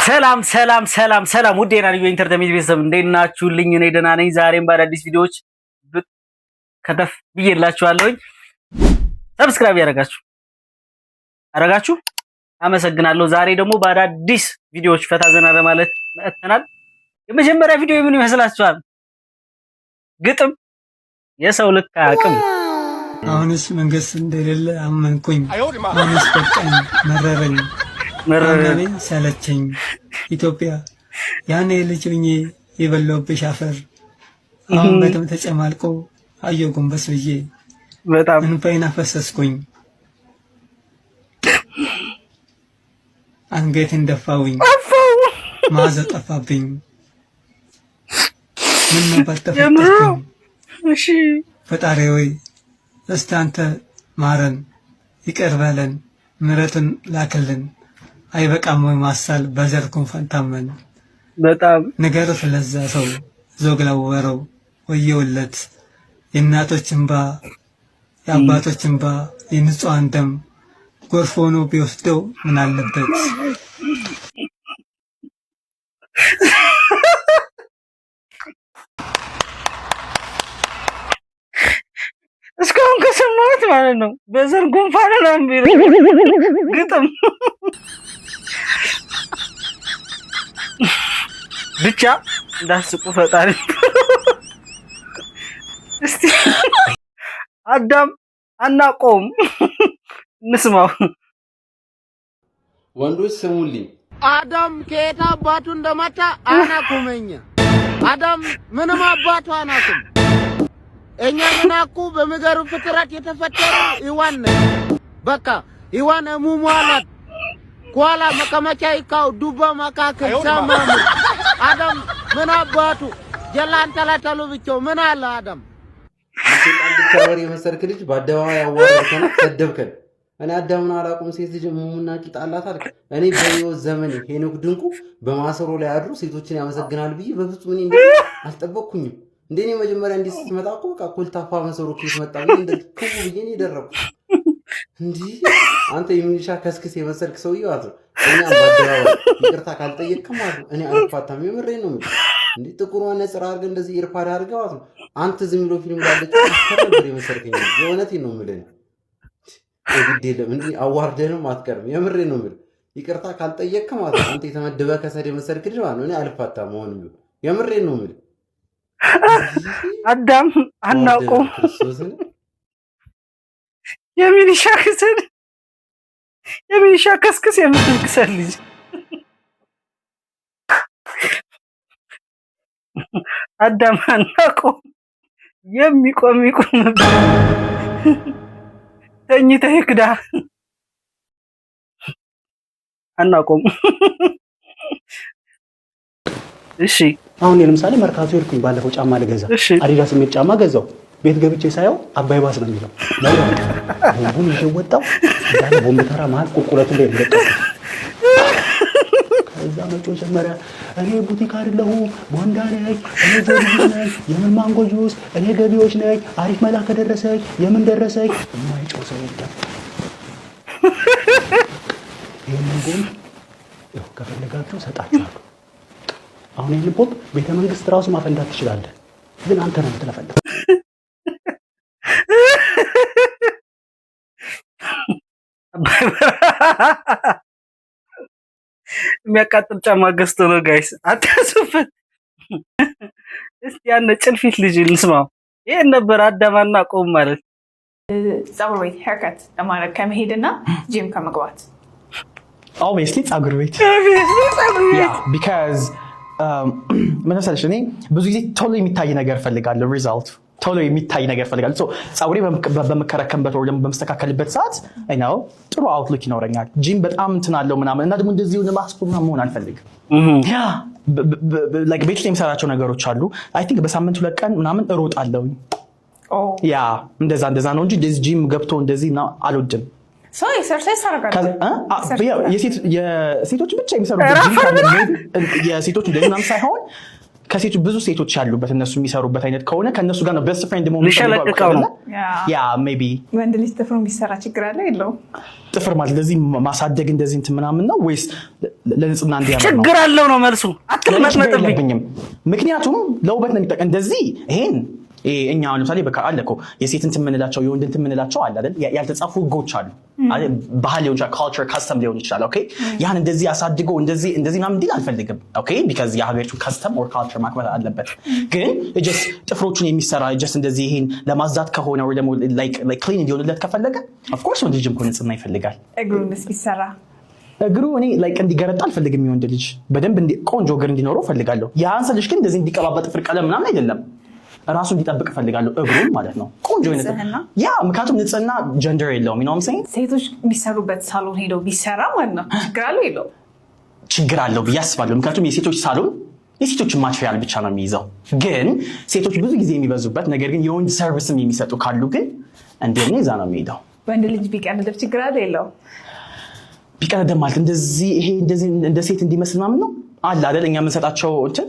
ሰላም ሰላም ሰላም ሰላም፣ ውድ የናልዩ entertainment ቤተሰብ እንዴት ናችሁልኝ? እኔ ደህና ነኝ። ዛሬም በአዳዲስ ቪዲዮዎች ብቅ ከተፍ ብዬላችኋለሁኝ። Subscribe ያደረጋችሁ አረጋችሁ አመሰግናለሁ። ዛሬ ደግሞ በአዳዲስ ቪዲዮዎች ፈታ ዘና ለማለት መጥተናል። የመጀመሪያ ቪዲዮ ምን ይመስላችኋል? ግጥም የሰው ልክ አያውቅም። አሁንስ መንግስት እንደሌለ አመንኩኝ። አሁንስ በቃኝ፣ መረረኝ፣ አመመኝ፣ ሰለቸኝ። ኢትዮጵያ ያኔ ልጅ ሆኜ የበላሁብሽ አፈር አሁን በደም ተጨማልቆ አየሁ ጎንበስ ብዬ በጣም እንባዬን አፈሰስኩኝ፣ አንገቴን ደፋውኝ፣ መዓዛው ጠፋብኝ። ምነው ባልተፈጠርኩኝ። ፈጣሪ ወይ እስቲ አንተ ማረን፣ ይቅር በለን፣ ምሕረትን ላክልን። አይበቃም ወይ ማሳል በዘር ጉንፋን ታመን። በጣም ንገሩት ለዛ ሰው ዞግ ላወረው ወየውለት። የእናቶች እንባ የአባቶች እንባ የንጹሐን ደም ጎርፍ ሆኖ ቢወስደው ምን አለበት? እስካሁን ከሰማሁት ማለት ነው በዘር ጉንፋን ነው የሚለው ግጥም ብቻ እንዳስቁ ፈጣሪ። እስቲ አዳም አናቆም እንስማው። ወንዶች ስሙልኝ፣ አዳም ከየት አባቱ እንደመጣ አናቁመኛ። አዳም ምንም አባቱ አናቁም። እኛ ምናኩ በሚገርም ፍጥረት የተፈጠሩ ይዋን ነን። በቃ ይዋን ሙሟላት ኳላ መቀመጫ ይካው ዱባ መካከል ሳማሙ አዳም ምን አባቱ ጀላንተላተሉ ብቻው ምን አለ አዳም ሴጣን ብቻ ወሬ የመሰልክ ልጅ በአደባባይ አዋረድከን፣ ሰደብከን። እኔ አዳምን አላውቅም። ሴት ልጅ ሙሙና ቂጥ አላት አልክ። እኔ በሕይወት ዘመኔ ሄኖክ ድንቁ በማሰሮ ላይ አድሮ ሴቶችን ያመሰግናል ብዬ በፍጹም እኔ እንደ አልጠበቅኩኝም። እንደ እኔ መጀመሪያ እንዲህ ስትመጣ እኮ በቃ ኮልታፋ መሰሮ ኬት መጣ ብዬ እንደ ክቡ ብዬ ነው የደረኩት። እንዲህ አንተ የሚሊሻ ከስክስ የመሰልክ ሰውዬው አት ነው። እኛም በአደባባይ ይቅርታ ካልጠየቅክ ማለት ነው እኔ አልፋታም። የምሬን ነው የምልህ። እንዲህ ጥቁር መነጽር አድርገህ እንደዚህ earpod አድርገህ ማለት ነው አንተ ዝም ብሎ ፊልም ላለች ነበር የመሰልከኝ። የእውነቴን ነው የምልህ። ግድ የለም እንዲህ አዋርደንም አትቀርም። የምሬን ነው የምልህ። ይቅርታ ካልጠየቅክ ማለት ነው አንተ የተመደበ ከሰል የመሰልክ ልጅ ማለት ነው እኔ አልፋታም። አሁንም ቢሆን የምሬን ነው የምልህ። አዳም አናቆም ክርስቶስን የሚሊሻ ክስል የሚሊሻ ከስክስ የምትል ክሰል ልጅ አዳም አናቆም የሚቆም ይቁም፣ ተኝተህ ክዳ አናቆም። እሺ አሁን ለምሳሌ መርካቶ ሄድኩኝ ባለፈው ጫማ ልገዛ አዲዳስ የሚል ጫማ ገዛው። ቤት ገብቼ ሳየው አባይ ባስ ነው የሚለው። ቦምቡን ይዤ ወጣሁ። እንዳለ ቦምብ ተራ መሀል ቁልቁለቱ ላይ ነው። ከዛ መጮ ጀመረ። እኔ ቡቲክ አይደለሁ ቦንዳ ነኝ፣ እኔ ዘርጉ ነኝ፣ የምን ማንጎ ጁስ፣ እኔ ገቢዎች ነኝ፣ አሪፍ መላ ከደረሰኝ የምን ደረሰኝ። የማይጮህ ሰው የለም። ይህንን ቦምብ ይኸው ከፈለጋችሁ ሰጣችኋለሁ። አሁን ይህን ቦምብ ቤተ መንግስት ራሱ ማፈንዳት ትችላለህ፣ ግን አንተ ነው የምትለፈልፈው። የሚያቃጥል ጫማ ገዝቶ ነው guys፣ አታሱበት። እስቲ ያን ጭልፊት ልጅ እንስማው። ይሄን ነበር አዳማና ቆም ማለት። ፀጉር ቤት haircut ለማድረግ ከመሄድ እና ጂም ከመግባት? Obviously ፀጉር ቤት። Because ምን መሰለሽ፣ እኔ ብዙ ጊዜ ቶሎ የሚታይ ነገር እፈልጋለሁ። Result ቶሎ የሚታይ ነገር እፈልጋለሁ። So ፀጉሬ በምከረከምበት ወይ ደግሞ በምስተካከልበት ሰዓት ነው ጥሩ outlook ይኖረኛል። ጂም በጣም እንትን አለው ምናምን እና ደግሞ እንደዚህ የሆነ ማስኩ ምናምን መሆን አልፈልግም። Yeah like ቤት ውስጥ የሚሰራቸው ነገሮች አሉ። I think በሳምንት 2 ቀን ምናምን እሮጣለሁኝ። Yeah እንደዛ እንደዛ ነው እንጂ እንደዚህ ጂም ገብቶ እንደዚህ ምናምን አልወድም። So exercise ታደርጋለህ? የሴቶች ብቻ የሚሰሩበት ጂም ካለ maybe የሴቶች እንደዚህ ምናምን ሳይሆን ከሴቶች ብዙ ሴቶች ያሉበት እነሱ የሚሰሩበት አይነት ከሆነ ከእነሱ ጋር ነው best friend መሆን የምፈልገው። ልሸለቅቀው ነው። Yeah, maybe. ወንድ ልጅ ጥፍሩን ቢሰራ ችግር አለ የለውም? ጥፍር ማለት እንደዚህ ማሳደግ እንደዚህ እንትን ምናምን ነው ወይስ ለንጽህና እንዲያምር ነው? ችግር አለው ነው መልሱ። ለእኔ ችግር አትልመጥመጥብኝ። የለብኝም። ምክንያቱም ለውበት ነው የሚጠቀም። እንደዚህ ይሄን ይሄ እኛ አሁን ለምሳሌ በቃ አለ እኮ የሴት እንትን የምንላቸው፣ የወንድ እንትን የምንላቸው አለ አይደል? ያልተጻፉ ህጎች አሉ አይደል? ባህል ሊሆን ይችላል፣ culture, custom ሊሆን ይችላል። Okay, ያን እንደዚህ አሳድጎ እንደዚህ እንደዚህ ምናምን እንዲል አልፈልግም። Okay, because የሀገሪቱ custom or culture ማክበር አለበት። ግን just ጥፍሮቹን የሚሰራ just እንደዚህ ይሄን ለማጽዳት ከሆነ ወይ ደግሞ like clean እንዲሆንለት ከፈለገ of course ወንድ ልጅም እኮ ንጽህና ይፈልጋል። እግሩንስ ቢሰራ? እግሩ እኔ like እንዲገረጣ አልፈልግም። የወንድ ልጅ በደንብ ቆንጆ እግር እንዲኖረው እፈልጋለሁ። ያን ስልሽ ግን እንደዚህ እንዲቀባባ ጥፍር ቀለም ምናምን አይደለም። ራሱ እንዲጠብቅ እፈልጋለሁ፣ እግሩን ማለት ነው። ቆንጆ አይነት ንጽህና? Yeah, ምክንያቱም ንጽህና gender የለውም። You know what I'm saying? ሴቶች የሚሰሩበት ሳሎን ሄደው ቢሰራ ማለት ነው ችግር አለው የለውም? ችግር አለው ብዬ አስባለሁ። ምክንያቱም የሴቶች ሳሎን የሴቶችን material ብቻ ነው የሚይዘው። ግን ሴቶች ብዙ ጊዜ የሚበዙበት ነገር ግን የወንድ service ም የሚሰጡ ካሉ ግን እንዲሁም እዛ ነው የሚሄደው። ወንድ ልጅ ቢቀንደብ ችግር አለ የለውም? ቢቀነደም ማለት እንደዚህ ይሄ እንደዚህ እንደ ሴት እንዲመስል ምናምን ነው አለ አይደል? እኛ የምንሰጣቸው እንትን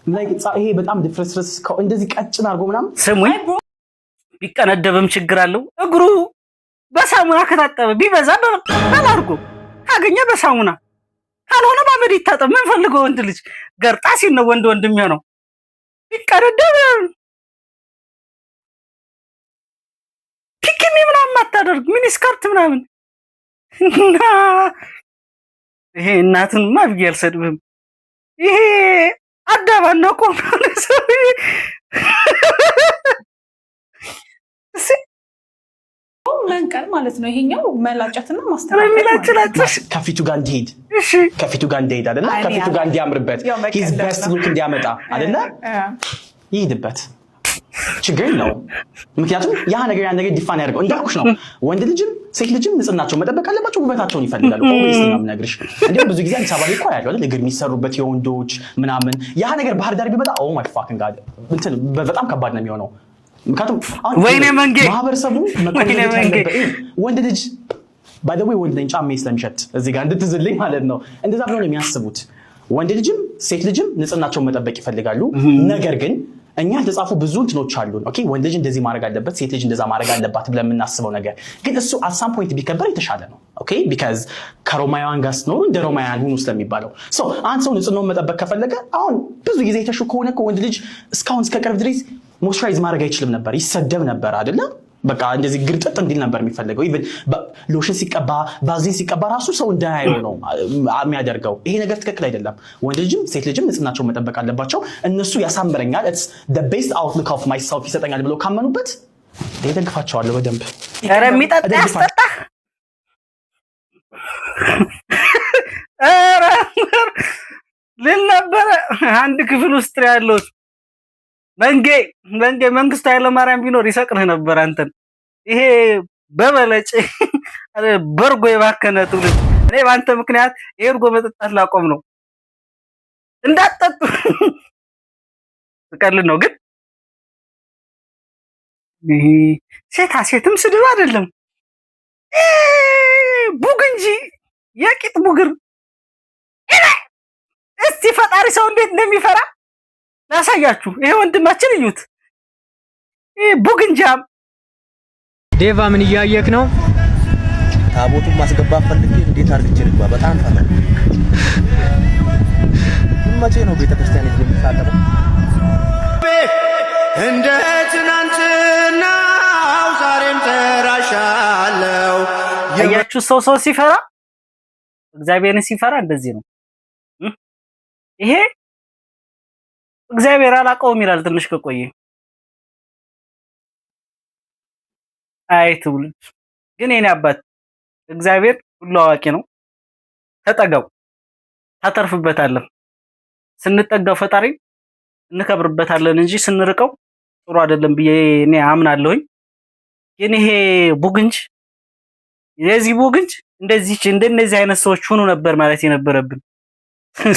like ይሄ በጣም ድፍርስርስ እንደዚህ ቀጭን አድርጎ ምናምን። ስሙኝ፣ ቢቀነደብም ችግር አለው። እግሩ በሳሙና ከታጠበ ቢበዛ በላርጎ ካገኘ በሳሙና ካልሆነ በአመድ ይታጠብ። ምን ፈልገው ወንድ ልጅ ገርጣ ሲል ነው ወንድ ወንድ የሚሆነው። ቢቀነደብ bikini ምናምን አታደርግ mini skirt ምናምን እና ይሄ እናትንማ ብዬ አልሰድብህም። ይሄ አዳባና ቆም ሰውዬ መንቀል ማለት ነው። ይሄኛው መላጨትና ማስተካከል ማለት ነው። የሚላጭላጭ ከፊቱ ጋር እንዲሄድ ከፊቱ ጋር እንዲሄድ አይደለ? አይ፣ ከፊቱ ጋር እንዲያምርበት ያው መቀለድ his best ነው። look እንዲያመጣ አይደለ? ይሂድበት፣ ችግር የለውም። ምክንያቱም ያ ነገር ያን ነገር define ያደርገው እንዳልኩሽ ነው። ወንድ ልጅም ሴት ልጅም ንጽህናቸውን መጠበቅ አለባቸው፣ ውበታቸውን ይፈልጋሉ። Obviously ነው የምነግርሽ። እንዲሁም ብዙ ጊዜ አዲስ አበባ ላይ እኮ ያለው አይደል እግር የሚሰሩበት የወንዶች ምናምን፣ ያ ነገር ባህር ዳር ቢመጣ oh my fucking God፣ እንትን በጣም ከባድ ነው የሚሆነው። ምክንያቱም አሁን ወይኔ መንጌ! ማህበረሰቡ ወይኔ መቆየት መንጌ! ያለበት ወንድ ልጅ by the way ወንድ ነኝ ጫሜ ስለሚሸት እዚህ ጋር እንድትዝልኝ ማለት ነው። እንደዛ ብለው ነው የሚያስቡት። ወንድ ልጅም ሴት ልጅም ንጽህናቸውን መጠበቅ ይፈልጋሉ። ነገር ግን እኛ ያልተጻፉ ብዙ እንትኖች አሉን። Okay, ወንድ ልጅ እንደዚህ ማድረግ አለበት፣ ሴት ልጅ እንደዛ ማድረግ አለባት ብለን የምናስበው ነገር ግን እሱ at some point ቢከበር የተሻለ ነው። Okay, because ከሮማውያን ጋር ስትኖሩ እንደ ሮማውያን ሁኑ ስለሚባለው። So አንድ ሰው ንጽህናውን መጠበቅ ከፈለገ አሁን ብዙ ጊዜ የተሹ ከሆነ እኮ ወንድ ልጅ እስካሁን እስከ ቅርብ ድረስ moisturize ማድረግ አይችልም ነበር፣ ይሰደብ ነበር አይደለም? በቃ እንደዚህ ግርጥጥ እንዲል ነበር የሚፈለገው። Even lotion ሲቀባ ቫዝሊን ሲቀባ ራሱ ሰው እንዳያየው ነው የሚያደርገው። ይሄ ነገር ትክክል አይደለም። ወንድ ልጅም ሴት ልጅም ንጽህናቸውን መጠበቅ አለባቸው። እነሱ ያሳምረኛል፣ best outlook of myself ይሰጠኛል ብለው ካመኑበት ደግፋቸዋለሁ በደንብ። ኧረ የሚጠጣ እደግፋቸዋለሁ። ያስጠጣ። ኧረ ልል ነበረ። አንድ ክፍል ውስጥ ነው ያለሁት። መንጌ መንጌ መንግስቱ ኃይለማርያም ቢኖር ይሰቅልህ ነበር አንተን። ይሄ በበለጭ በርጎ የባከነ ትውልድ። እኔ በአንተ ምክንያት ይሄ እርጎ መጠጣት ላቆም ነው። እንዳትጠጡ፣ ስቀልድ ነው ግን ይሄ ሴታ ሴትም ስድብ አይደለም። ቡግ እንጂ የቂጥ ቡግር። እስቲ ፈጣሪ ሰው እንዴት እንደሚፈራ ላሳያችሁ። ይሄ ወንድማችን እዩት። ይሄ ቡግንጃም። ዴቫ፣ ምን እያየክ ነው? ታቦቱን ማስገባት ፈልጌ እንዴት አድርግቼ ልግባ? በጣም ፈራ። መቼ ነው ቤተክርስቲያን ሄጄ የምሳለመው? እንደ ትናንትናው ዛሬም ጠራሻለው። አያችሁ፣ ሰው ሰው ሲፈራ፣ እግዚአብሔርን ሲፈራ እንደዚህ ነው። ይሄ እግዚአብሔር አላውቀውም ይላል ትንሽ ከቆየ። አይ ትውልድ ግን የኔ አባት እግዚአብሔር ሁሉ አዋቂ ነው። ተጠጋው፣ ታተርፍበታለህ። ስንጠጋው ፈጣሪ እንከብርበታለን እንጂ ስንርቀው ጥሩ አይደለም ብዬ እኔ አምናለሁኝ። ግን ይሄ ቡግንጅ የዚህ ቡግንጅ እንደዚህ እንደነዚህ አይነት ሰዎች ሁኑ ነበር ማለት የነበረብን።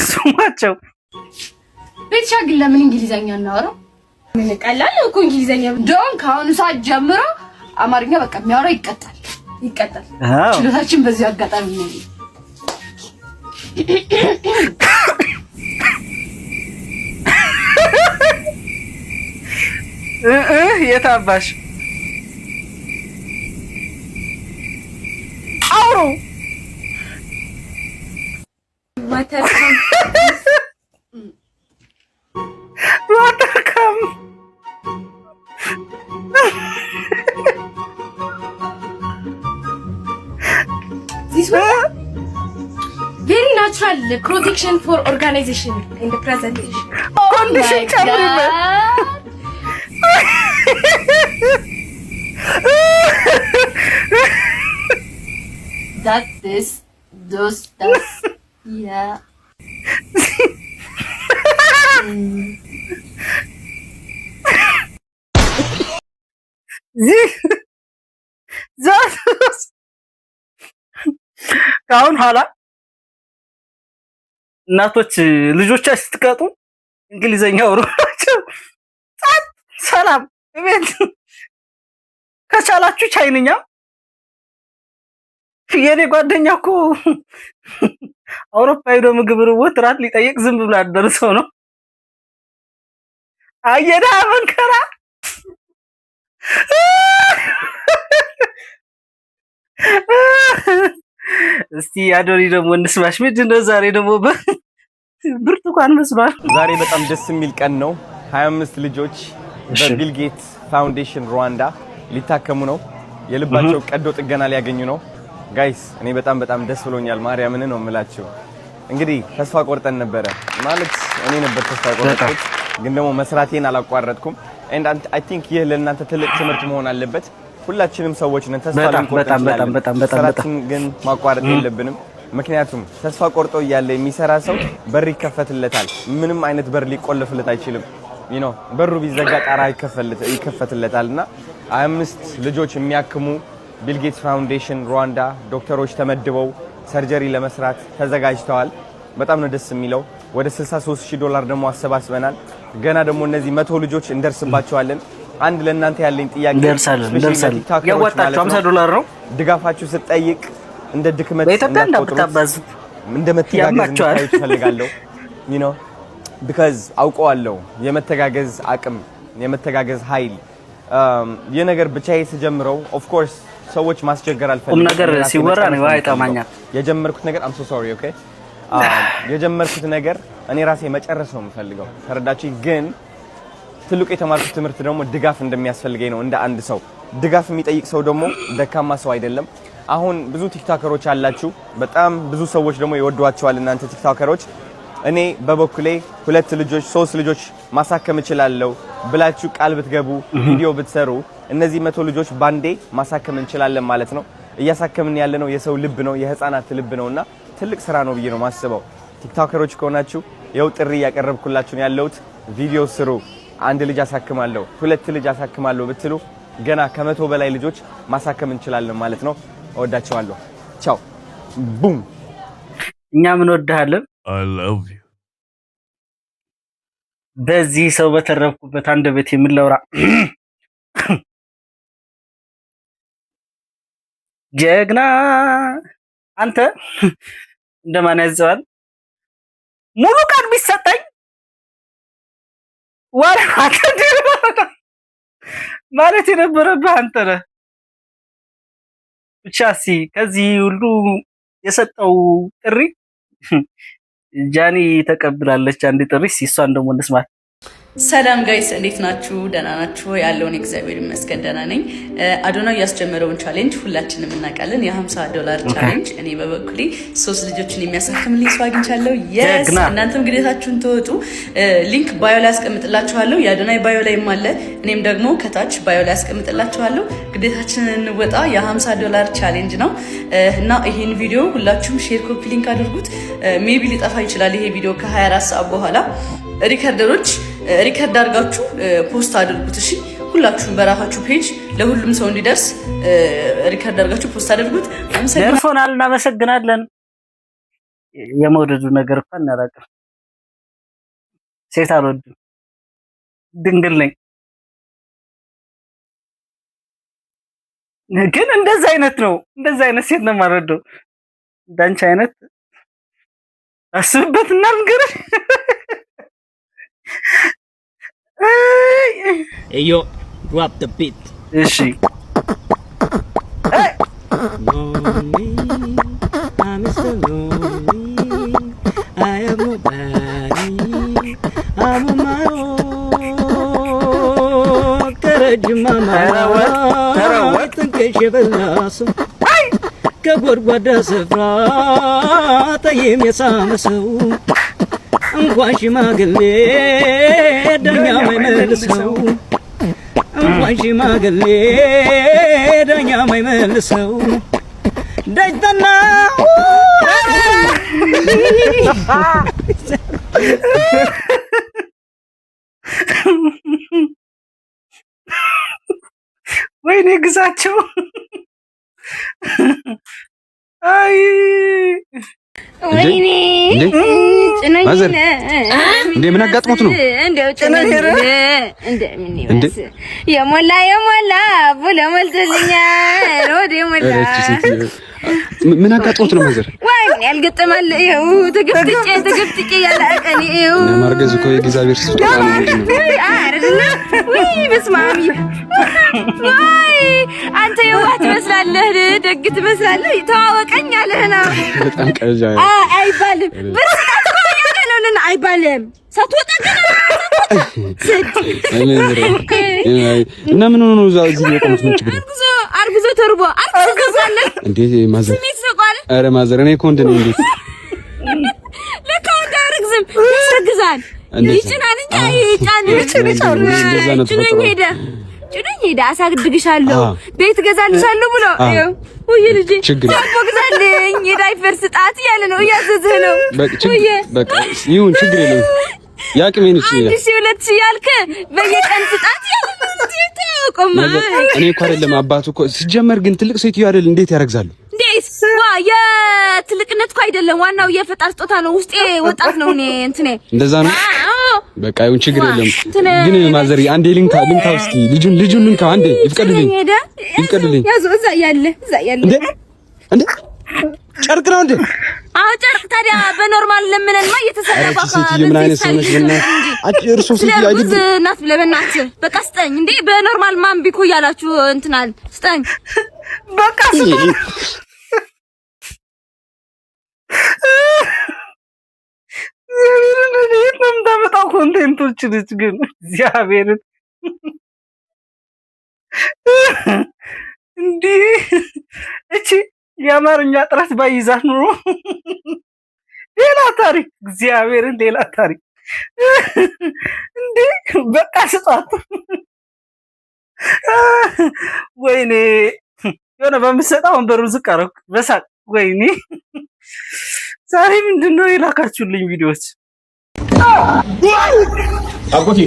ስማቸው። ቤትሻ ግን ለምን እንግሊዘኛ እናወራው? ምን ቀላል ነው እኮ እንግሊዘኛ። እንደውም ከአሁኑ ሰዓት ጀምሮ አማርኛ በቃ የሚያወራው ይቀጣል፣ ይቀጣል። ችሎታችን በዚሁ አጋጣሚ ነው። የታባሽ አውሩ። Water. Water come. This one very natural protection for organization in the presentation. Condition ጨምሪበት። That, this, those, das, yeah. This, that. ከአሁን ኋላ እናቶች ልጆቻችሁ ስትቀጡ እንግሊዘኛ አውሯቸው። ጸጥ፣ ሰላም እቤት ከቻላችሁ ቻይንኛ። የኔ ጓደኛ እኮ አውሮፓ ሄዶ ምግብ ርቦት ራት ሊጠይቅ ዝም ብሎ ያደርሰው ነው። አየዳ መንከራ። እስቲ አዶኒ ደግሞ እንስማሽ። ምንድን ነው ዛሬ ደግሞ ብርቱካን መስሏል። ዛሬ በጣም ደስ የሚል ቀን ነው። 25 ልጆች በቢል ጌትስ ፋውንዴሽን ሩዋንዳ ሊታከሙ ነው። የልባቸው ቀዶ ጥገና ሊያገኙ ነው። Guys፣ እኔ በጣም በጣም ደስ ብሎኛል። ማርያምን ነው የምላችሁ። እንግዲህ ተስፋ ቆርጠን ነበረ፣ ማለት እኔ ነበር ተስፋ ቆርጠን፣ ግን ደግሞ መስራቴን አላቋረጥኩም። And I think ይህ ለእናንተ ትልቅ ትምህርት መሆን አለበት። ሁላችንም ሰዎች ነን፣ ተስፋ ልንቆርጥ እንችላለን። በጣም በጣም። ስራችን ግን ማቋረጥ የለብንም። ምክንያቱም ተስፋ ቆርጦ እያለ የሚሰራ ሰው በር ይከፈትለታል። ምንም አይነት በር ሊቆለፍለት አይችልም። በሩ ቢዘጋ ጣራ ይከፈትለታል። እና 25 ልጆች የሚያክሙ ቢል ጌትስ ፋውንዴሽን ሩዋንዳ ዶክተሮች ተመድበው surgery ለመስራት ተዘጋጅተዋል። በጣም ነው ደስ የሚለው። ወደ 63 ሺህ ዶላር ደግሞ አሰባስበናል። ገና ደግሞ እነዚህ 100 ልጆች እንደርስባቸዋለን። አንድ ለእናንተ ያለኝ ጥያቄ እንደርሳለን especially እንደርሳለን። ለቲክቶከሮች ያዋጣቸው ማለት 50 ነው፣ ዶላር ነው። ድጋፋችሁ ስጠይቅ እንደ ድክመት በኢትዮጵያ እንዳትቆጥሩት፣ እንዳብታባዙት እንደ መተጋገዝ ያማቸዋል። እንድታዩት እፈልጋለሁ። Because አውቀዋለሁ የመተጋገዝ አቅም፣ የመተጋገዝ ኃይል። ይህ ነገር ብቻዬ ስጀምረው of course ሰዎች ማስቸገር አልፈልግም። ቁም ነገር እኔ ራሴ ሲወራ መጨረስ እኔ ነው ውሃ የምፈልገው። ይጠማኛል። የጀመርኩት ነገር፣ I'm so sorry, okay፣ የጀመርኩት ነገር እኔ ራሴ መጨረስ ነው የምፈልገው። ተረዳችሁ? ግን ትልቁ የተማርኩት ትምህርት ደግሞ ድጋፍ እንደሚያስፈልገኝ ነው። እንደ አንድ ሰው ድጋፍ የሚጠይቅ ሰው ደግሞ ደካማ ሰው አይደለም። አሁን ብዙ ቲክቶከሮች አላችሁ፣ በጣም ብዙ ሰዎች ደግሞ ይወዷቸዋል እናንተ ቲክቶከሮች። እኔ በበኩሌ ሁለት ልጆች፣ ሶስት ልጆች ማሳከም እችላለሁ ብላችሁ ቃል ብትገቡ፣ ቪዲዮ ብትሰሩ እነዚህ 100 ልጆች ባንዴ ማሳከም እንችላለን ማለት ነው። እያሳከምን ያለነው የሰው ልብ ነው፣ የህፃናት ልብ ነውና ትልቅ ስራ ነው ብዬ ነው ማስበው። ቲክቶከሮች ከሆናችሁ ይኸው ጥሪ እያቀረብኩላችሁ ነው ያለሁት። ቪዲዮ ስሩ። አንድ ልጅ አሳክማለሁ፣ ሁለት ልጅ አሳክማለሁ ብትሉ ገና ከ100 በላይ ልጆች ማሳከም እንችላለን ማለት ነው። እወዳቸዋለሁ። ቻው፣ boom። እኛም እንወድሃለን። I love you. በዚህ ሰው በተረብኩበት አንደበት የምን ላውራ? ጀግና አንተ እንደማን ያዘዋል? ሙሉ ቀን ቢሰጠኝ ወሬ ማለት የነበረብህ አንተ ነህ። ብቻ እስኪ ከዚህ ሁሉ የሰጠው ጥሪ ጃኒ ተቀብላለች። አንድ ጥሪ፣ እስኪ እሷን ደግሞ እንስማት። ሰላም guys፣ እንዴት ናችሁ? ደህና ናችሁ? ያለውን እግዚአብሔር ይመስገን ደህና ነኝ። አዶናይ ያስጀመረውን challenge ሁላችንም እናውቃለን፣ የ50 ዶላር challenge። እኔ በበኩሌ ሶስት ልጆችን የሚያሳክምልኝ ሰው አግኝቻለሁ። Yes። ጀግና። እናንተም ግዴታችሁን ተወጡ። Link bio ላይ አስቀምጥላችኋለሁ። የአዶናይ bio ላይም አለ። እኔም ደግሞ ከታች bio ላይ አስቀምጥላችኋለሁ። ግዴታችንን እንወጣ። የ50 ዶላር challenge ነው እና ይህን ቪዲዮ ሁላችሁም share፣ copy link አድርጉት። Maybe ሊጠፋ ይችላል ይሄ ቪዲዮ ከ24 ሰዓት በኋላ። Recorder ኦች record አድርጋችሁ post አድርጉት። እሺ፣ ሁላችሁም በራሳችሁ page ለሁሉም ሰው እንዲደርስ record አድርጋችሁ post አድርጉት። አመሰግናለሁ። ደርሶናል፣ እናመሰግናለን። የመውደዱ ነገር እንኳን አላውቅም። ሴት አልወድም፣ ድንግል ነኝ። ግን እንደዛ አይነት ነው፣ እንደዛ አይነት ሴት ነው የማልወደው። እንዳንቺ አይነት አስብበትና ልንገርሽ። Hey yo. Drop the beat. እሺ። Lonely, I'm so lonely. I have nobody. I'm on my own. ከረጅም አማራ ጥንቅሽ የበላ ሰው፣ ከጎድጓዳ ስፍራ ጠይም የሳመ ሰው፣ እንኳን ሽማግሌ ዳኛ ማይመልሰው፣ እንኳን ሽማግሌ ዳኛ ማይመልሰው ደጅጠና። ወይኔ ግዛቸው። አይ። ወይኔ ጭኖኝ። ማዘር፣ እንዴ ምን አጋጥሞት ነው? እንደው ጭኖኝ እንደምን ይመስል የሞላ የሞላ ብሎ ሞልቶልኛል። ወደ ሞላ። ኧረ እቺ ሴትዮ ምን አጋጥሞት ነው ማዘር? ወይ ምን ያልገጠማል? ይኸው ተገፍትጬ ተገፍትጬ ያለ ቀን ይኸው። እና ማርገዝ እኮ የእግዚአብሔር ስጦታ ነው። ምንድን ነው? አይደለ? ውይ በስመ አብ! ወይ አንተ የዋህ ትመስላለህ፣ ደግ ትመስላለህ። ተዋወቀኝ አለህ ነው። በጣም ቀልጃ። አይባልም። ብር ስጣት እኮ እያለህ ነው። አይባልም። ሳትወጣ ገና ስድ። እና ምን ሆኖ ነው እዛ እዚህ የቆሙት? ምን ችግር ነው? አርግዞ አርግዞ ተርቦ አርግዞ እንዴ ማዘር፣ ስሜት ይሰጧል። ኧረ ማዘር እኔ እኮ ወንድ ነኝ። እንዴት? ለካ ወንድ አያረግዝም፣ ያስረግዛል። እንዴት? ይጭናል እንጂ ይጫን። እንደዛ ነው። ጭኖኝ ተፈጥሮ። ሄደ፣ ጭኖኝ ሄደ። አሳድግሻለሁ፣ ቤት እገዛልሻለሁ ብሎ ይኸው። ውይ ልጄ ዳቦ ግዛልኝ፣ የዳይፐር ስጣት እያለ ነው፣ እያዘዝህ ነው። በቃ ችግር በቃ ይሁን፣ ችግር የለውም። የአቅሜን እሺ። 1000 2000 ያልክ በየቀን ስጣት እያለ ነው። እንዴ ተቆማ። እኔ እኮ አይደለም አባቱ እኮ ሲጀመር ግን ትልቅ ሴትዮ አይደል እንዴት ያረግዛሉ? እንዴት ዋ የትልቅነት እኮ አይደለም፣ ዋናው የፈጣሪ ስጦታ ነው። ውስጤ ወጣት ነው። እኔ እንትኔ እንደዛ ነው። አዎ። በቃ ይሁን፣ ችግር የለም። እንትን ግን ማዘር አንዴ ልንካ ልንካ እስኪ ልጁን ልንካ አንዴ ይፍቀዱልኝ፣ ሄደ። ይፍቀዱልኝ። ያዙ፣ እዛ ያለ እዛ ያለ። እንዴ እንዴ ጨርቅ ነው እንዴ? አዎ ጨርቅ። ታዲያ በ normal ለምነንማ እየተሰራ ኧረ እቺ ሴትዮ ምን አይነት ሰው ነሽ? በእናትሽ አንቺ እርሶ ሴትዮ እርጉዝ አይደለም ናት ብለህ በእናትህ በቃ ስጠኝ እንዴ። በ normal ማን ቢኮ እያላችሁ እንትናል ስጠኝ። በቃ ስጠኝ። እግዚአብሔርን የት ነው የምታመጣው content ኦች ልጅ ግን? እግዚአብሔርን እንዲህ እቺ የአማርኛ ጥረት ባይዛት ኑሮ ሌላ ታሪክ፣ እግዚአብሔርን ሌላ ታሪክ። እንዴ በቃ ስጧት። ወይኔ የሆነ በምሰጣ ወንበሩን ዝቅ አደረኩ በሳቅ። ወይኔ ዛሬ ምንድን ነው የላካችሁልኝ ቪዲዮዎች? አጎቴ።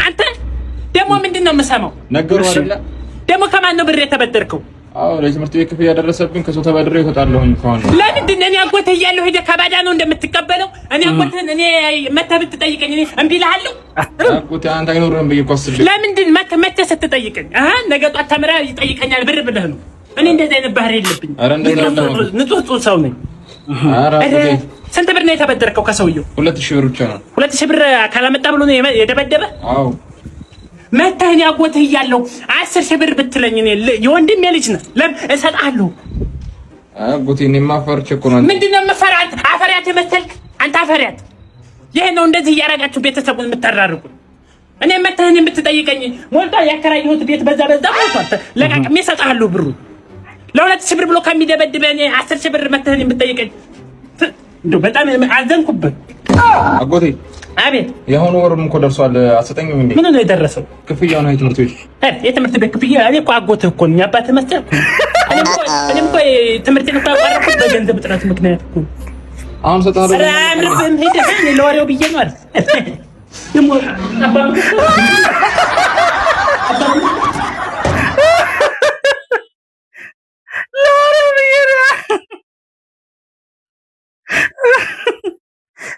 አንተ ደግሞ ምንድን ነው የምሰማው? ነገሩ አይደለ? ደግሞ ከማን ነው ብር የተበደርከው? አዎ ለትምህርት ቤት ክፍያ ደረሰብኝ። ከሰው ተበድሬ እወጣለሁኝ ከሆነ። ለምንድን ነው እኔ አጎትህ እያለሁ ሄደህ ከባዳ ነው እንደምትቀበለው? እኔ አጎትህን እኔ መተህ ብትጠይቀኝ እኔ እምቢ እልሃለሁ? አጎቴ አንተ አይኖርህም ብዬ እኮ አስቤ። ለምንድን መተህ ስትጠይቀኝ ነገ ጧት ተምረህ ይጠይቀኛል ብር ብለህ ነው? እኔ እንደዚህ አይነት ባህሪ የለብኝም። ኧረ እንደዛ አይደለም። ንጹህ ንጹህ ሰው ነኝ። ኧረ አጎቴ። ስንት ብር ነው የተበደርከው ከሰውየው? 2000 ብር ብቻ ነው። 2000 ብር ካላመጣ ብሎ ነው የደበደበ? አዎ። መተህ እኔ አጎትህ እያለሁ 10,000 ብር ብትለኝ እኔ የወንድሜ ልጅ ነህ ለምን እሰጥሃለሁ? አጎቴ እኔማ ፈርቼ እኮ ነው። ምንድን ነው የምፈራህ? አንተ አፈሪያት የመሰልክ አንተ አፈሪያት። ይሄ ነው እንደዚህ እያደረጋችሁ ቤተሰቡን የምታራርቁ። እኔ መተህ እኔን ብትጠይቀኝ ሞልቷል፣ ያከራየሁት ቤት በዛ በዛ ሞልቷል። ለቃቅሜ እሰጥሃለሁ ብሩን። ለ2000 ብር ብሎ ከሚደበድበህ እኔ 10,000 ብር መተህ እኔን ብትጠይቀኝ እንደው በጣም አዘንኩብህ። አጎቴ። አቤት። የአሁኑ ወሩም እኮ ደርሷል። አትሰጠኝም እንዴ? ምን ነው የደረሰው? ክፍያው ነው የትምህርት ቤት። ኧረ የትምህርት ቤት ክፍያ እኔ እኮ አጎትህ እኮ ነኝ፣ አባትህ መሰልኩ። እኔም እኮ ትምህርቴን እኮ ያቋረጥኩት በገንዘብ እጥረት ምክንያት እኮ። አሁን እሰጥሃለሁ። ኧረ አያምርብህም። ሂድ እኔ ለወሬው ብዬ ነው አይደል? ደግሞ ለወሬው ብዬ ነው።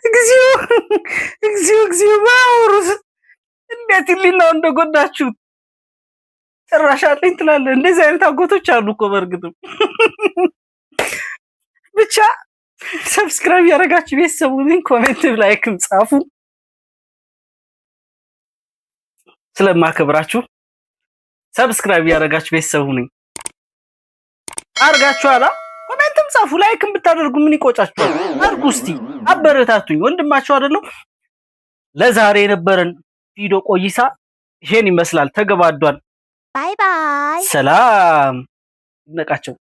እግዚኦ እግዚኦ እግዚኦ! ባያወሩት እንዴት ህሊናው እንደጎዳችሁት። ጭራሽ አለኝ ትላለህ። እንደዚህ አይነት አጎቶች አሉ እኮ በእርግጥም። ብቻ subscribe ያደረጋችሁ ቤተሰቡን comment፣ like ም ጻፉ። ስለማከብራችሁ Subscribe ያደረጋችሁ ቤተሰቡ ነኝ አርጋችኋላ። Comment ም ጻፉ፣ like ም ብታደርጉ ምን ይቆጫችኋል? አርጉ እስቲ አበረታቱኝ። ወንድማችሁ አይደለሁ? ለዛሬ የነበረን ቪዲዮ ቆይታ ይሄን ይመስላል። ተገባዷል። Bye bye። ሰላም ይነቃቸው።